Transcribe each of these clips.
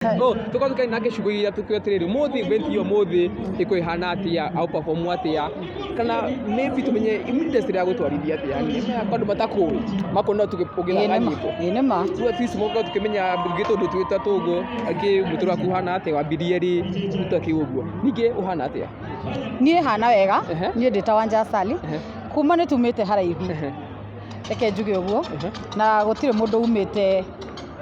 Oh, tukorwo tukĩaria nake ciugo iria tukiuga atĩrĩrĩ, ũmũthĩ event ĩyo ũmũthĩ ĩkorwo ĩhana atĩa, au perform atĩa, kana maybe tũmenye industry ya gũtwarithia atĩa, yani andũ matakũĩ makona ũgĩthaka nyĩmbo. Ĩĩ nĩ ma. Rĩu at least mũkorwo tukĩmenya rĩngĩ tũndũ twĩ ta tũguo, angĩ mũtũrĩre waku ũhana atĩa, wambirie rĩ, tũtakĩ ũguo. Ningĩ ũhana atĩa? Niĩ hana wega. Niĩ ndĩ ta Wanja Asali. Kuma nĩ tumĩte haraihu. Reke njuge ũguo. Na gũtirĩ mũndũ umĩte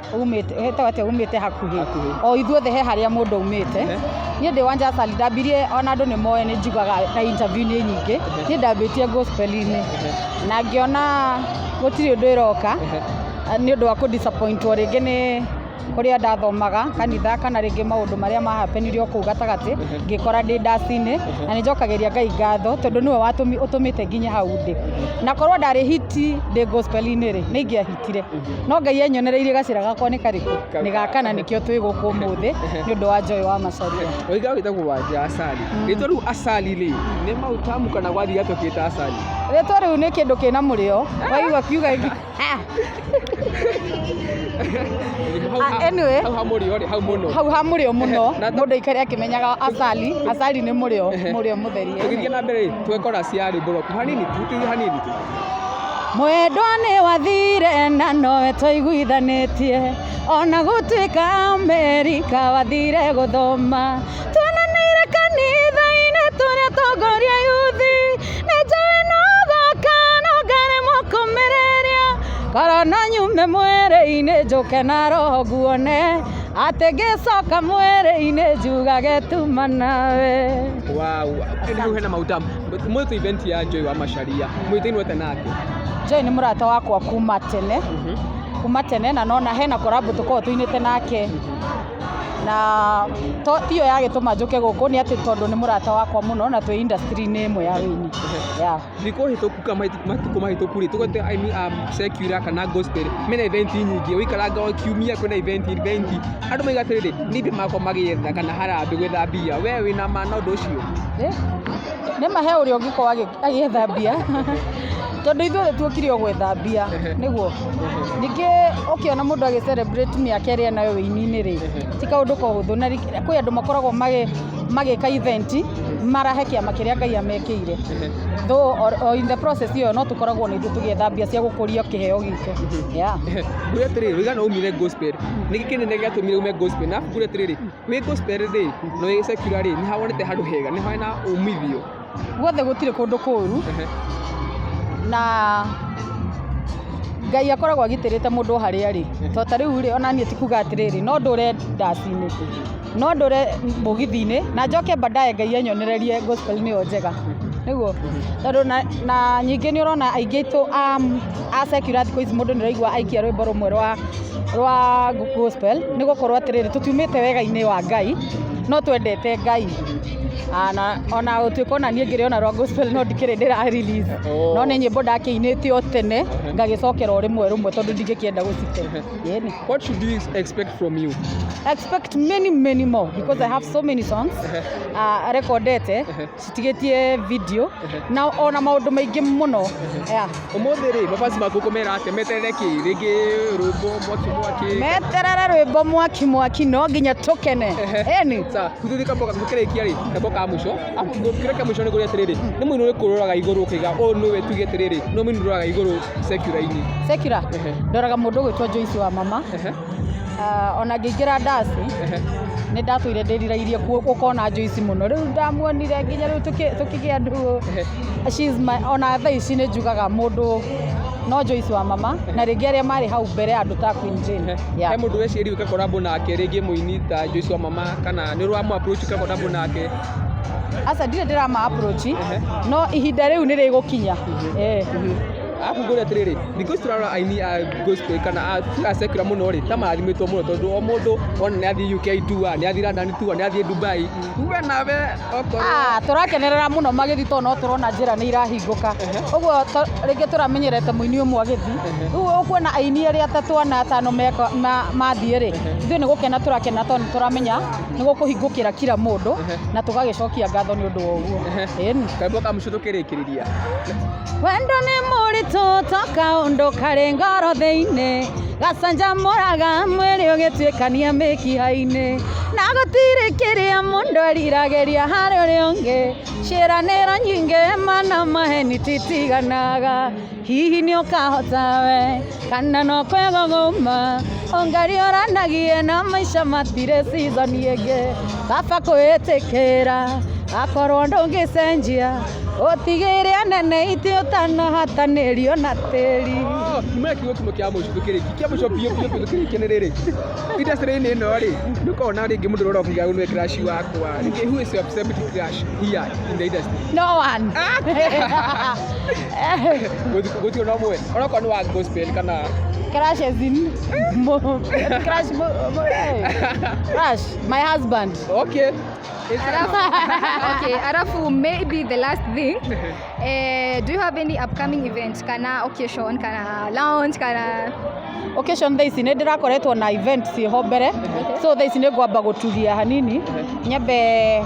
umĩte hetagwo atĩa, umĩte hakuhĩ. Hakuhĩ. O ithuothe he harĩa mũndũ aumĩte. Niĩ ndĩ Wanja Asali, ndambirie, ona andũ nĩ moĩ, nĩ njugaga na interview-inĩ nyingĩ, niĩ ndambĩtie gospel-inĩ na ngĩona gũtirĩ ũndũ ĩroka nĩ ũndũ wa kũ disappointwo rĩngĩ nĩ kũrĩa ndathomaga kanitha, kana rĩngĩ maũndũ marĩa mahapenire o kũu gatagatĩ, ngĩkora ndĩ ndaci-inĩ. Na nĩ njokagĩria Ngai ngatho tondũ nĩwe ũtũmĩte nginye hau ndĩ. Na korwo ndarĩ hit ndĩ gospel-inĩ rĩ, nĩ ingĩahitire, no Ngai enyonereirie gacĩra gakwa nĩ karĩkũ, nĩ gaka, na nĩkĩo twĩ gũkũ ũmũthĩ nĩ ũndũ wa Joy wa Macharia. Oiga wĩtagwo Wanja Asali. Rĩtwa rĩu Asali rĩ, nĩ mautamu kana gwathiĩ atĩa ũkĩta Asali? Rĩtwa rĩu nĩ kĩndũ kĩna mũrĩo, waigua kiuga. Ah, anyway. Hau ha mũrĩo rĩ, hau mũno. Hau ha mũrĩo mũno. Na Mũndũ aikare akĩmenyaga asali, asali nĩ mũrĩo, mũrĩo mũtheri. Tũgĩthiĩ na mbere rĩ, twekora cia rwĩmbo rwaku hanini tu, tu hanini tu. Mwendwa nĩ wathire na nowe twaiguithanĩtie, ona gũtuĩka Amerika wathire gũthoma, tuonanĩire kanitha-inĩ tũrĩa tongoria yuthi, nĩ njũĩ no ũgoka no ngaremwo kũmĩrĩria, korwo no nyume mwĩrĩ-inĩ njũke na roho nguone atĩ ngĩcoka mwĩrĩ-inĩ njugage tuma nawe. Wow, hau hena mautamu. Mũthĩ event ya Joy wa Macharia, mwĩtainwo atĩa nake? Joy nĩ mũrata wakwa kuma tene, kuma tene, na nona hena collab tũkoragwo tũinĩte nake, na to tiyo yagĩtũma njũke gũkũ, nĩ atĩ tondũ nĩ mũrata wakwa mũno na twĩ industry-inĩ ĩmwe ya wĩini, yeah. Thikũ hĩtũku kana matukũ mahĩtũku rĩ, tũgwete aini a secular kana gospel mena event nyingĩ, ũikaranga o kiumia kwĩna event, event. Andũ maiga atĩrĩrĩ, nĩ ithuĩ makoragwo magĩetha kana harambee gwetha mbia. We wĩna ma na ũndũ ũcio? Nĩ ma he ũrĩa ũngĩkorwo agĩetha mbia, tondũ ithuothe tuokire o gwetha mbia, nĩguo. Ningĩ ũkĩona mũndũ agĩ celebrate mĩaka ĩrĩa enayo wĩini-inĩ rĩ, ti kaũndũ kahũthũ, na kwĩ andũ makoragwo magĩka event marahe kĩama kĩrĩa Ngai amekĩire. Though or in the process ĩyo no tũkoragwo na ithuĩ tũgĩetha mbia cia gũkũria kĩheo gitũ. Yeah. Ngũria atĩrĩrĩ, wĩga no umire gospel, nĩkĩ kĩnene gĩatũmire ume gospel? Na ngũria atĩrĩrĩ, wĩ gospel rĩ na wĩ secular rĩ, nĩ hawonete handũ hega, nĩ hena umithio? Guothe gũtirĩ kũndũ kũru, na Ngai akoragwo agitĩrĩte mũndũ o harĩa arĩ. To ta rĩu rĩ, ona niĩ ti kuga atĩrĩrĩ, no ndũre ndaci-inĩ, no ndũre mũgithi-inĩ, na njoke baadaye Ngai anyonererie gospel nĩyo njega, nĩguo. Tondũ na nyingĩ nĩ ũrona aingĩ aitũ a secular thikũ ici mũndũ nĩ ũraigua aikia rwĩmbo rũmwe rwa gospel, nĩ gũkorwo atĩrĩrĩ, tũtiumĩte wega-inĩ wa Ngai, no twendete Ngai. Na ona gũtuĩka ona niĩ ngĩrĩ ona rwa gospel no ndikĩrĩ ndĩra release, no nĩ nyĩmbo ndakĩinĩte o tene, ngagĩcokera o rĩmwe rĩmwe tondũ ndingĩkĩenda gũcite. Ĩni. What should we expect from you? Expect many, many more because I have so many songs recordete, citigĩtie video na ona maũndũ maingĩ mũno, yeah. Ũmũthĩ rĩ, mabasi maku ũkũmera atĩa? Meterere kĩ? Rĩngĩ rwĩmbo mwaki mwaki? Meterere rwĩmbo mwaki mwaki, no nginya tũkene, ĩni. Sawa, tũthiĩ kambo tũkĩrĩkia rĩ, kambo ka mũico. Kĩrĩa kĩa mũico nĩ kũrĩa atĩrĩrĩ, nĩ mũini ũrĩkũ ũroraga igũrũ ũkaiga ũyũ nĩwe, tuge atĩrĩrĩ, nĩ mũini ũroraga igũrũ secular-inĩ? Secular ndoraga mũndũ ũgwĩtwo Joyce wa Mama. Ona ngĩingĩra ndaci nĩ ndatũire ndĩrirairie gũkona Joyce mũno, rĩu ndamuonire nginya rĩu tũkĩgĩa ndũgũ. She's my, ona thaa ici nĩ njugaga mũndũ no Joyce wa Mama, na rĩngĩ arĩa marĩ hau mbere, andũ ta Queen Jane, yeah. He mũndũ weciria wĩka collabo nake, rĩngĩ mũini ta Joyce wa Mama, kana nĩ ũramũ approach ũka collabo nake? Aca, ndirĩ ndĩrama approach, no ihinda rĩu nĩ rĩgũkinya, eh. Arabu ngũria atĩrĩrĩ, thikũ ici tũrarora aini a gospel kana a secular mũno rĩ, ta marathimĩtwo mũno, tondũ o mũndũ wona nĩ athiĩ UK tour, nĩ athiĩ London tour, nĩ athiĩ Dubai, we nawe okorwo Ah, tũrakenerera mũno magĩthiĩ tondũ no tũrona njĩra nĩ irahingũka. Ũguo rĩngĩ tũramenyerete mũini ũmwe agĩthiĩ, rĩu ũkuona aini erĩ, atatũ, ana, atano mathiĩ rĩ, ithuĩ nĩ gũkena tũrakena tondũ nĩ tũramenya nĩ gũkũhingũkĩra kila mũndũ, na tũgagĩcokia ngatho nĩ ũndũ wa ũguo, ĩni. Kambo ka mũico tũkĩrĩkĩrĩria. Wendo nĩ mũritũ to kaũndũ karĩ ngoro thĩinĩ. Gacanjamũraga mwĩrĩ ũgĩtuĩkania mĩkiha-inĩ, na gũtirĩ kĩrĩa mũndũ eriragĩria harĩ ũrĩa ũngĩ. Ciĩranĩro nyingĩ mana maheni titiganaga. Hihi nĩ ũkahota we kana no kwĩgũgũma? Ũngariũranagie na maica matirĩ season ĩngĩ. Kaba kwĩĩtĩkĩra akorwo ndũngĩcenjia, ũtigĩre anene itĩ ũtanahatanĩrio na tĩri. Oh, nyuma kiugo kĩmwe kĩa mũico tũkĩrĩkie, kĩa mũico biũ biũ biũ tũkĩrĩkie nĩ rĩrĩ, industry-inĩ ĩno rĩ, nĩ ũkoragwo na rĩngĩ mũndũ ũrĩa ũroka nĩwe crush wakwa rĩngĩ, who is your celebrity crush here in the industry? No one. Gũtirĩ na ũmwe onokorwo nĩ wa gospel kana? Crush as in crush, crush my husband. Okay. Alafu, okay, alafu maybe the last thing, do you have any upcoming event kana occasion kana launch kana? Occasion thaa ici nĩ ndĩrakoretwo na event ciĩho mbere, so thaa ici nĩ ngwamba gũturia hanini, nyambe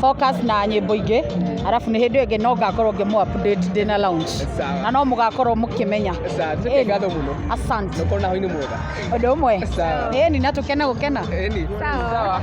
focus na nyĩmbo ingĩ, arabu nĩ hĩndĩ ĩyo ĩngĩ no ngakorwo ngĩmũ update ndĩna launch. Sawa. Na no mũgakorwo mũkĩmenya. Sawa, tucoke ngatho mũno. Asante. Na ũkorwo na hwainĩ mwega. Ũndũ ũmwe. Sawa. Ĩni na tũkene gũkena. Ĩni. Sawa. Sawa.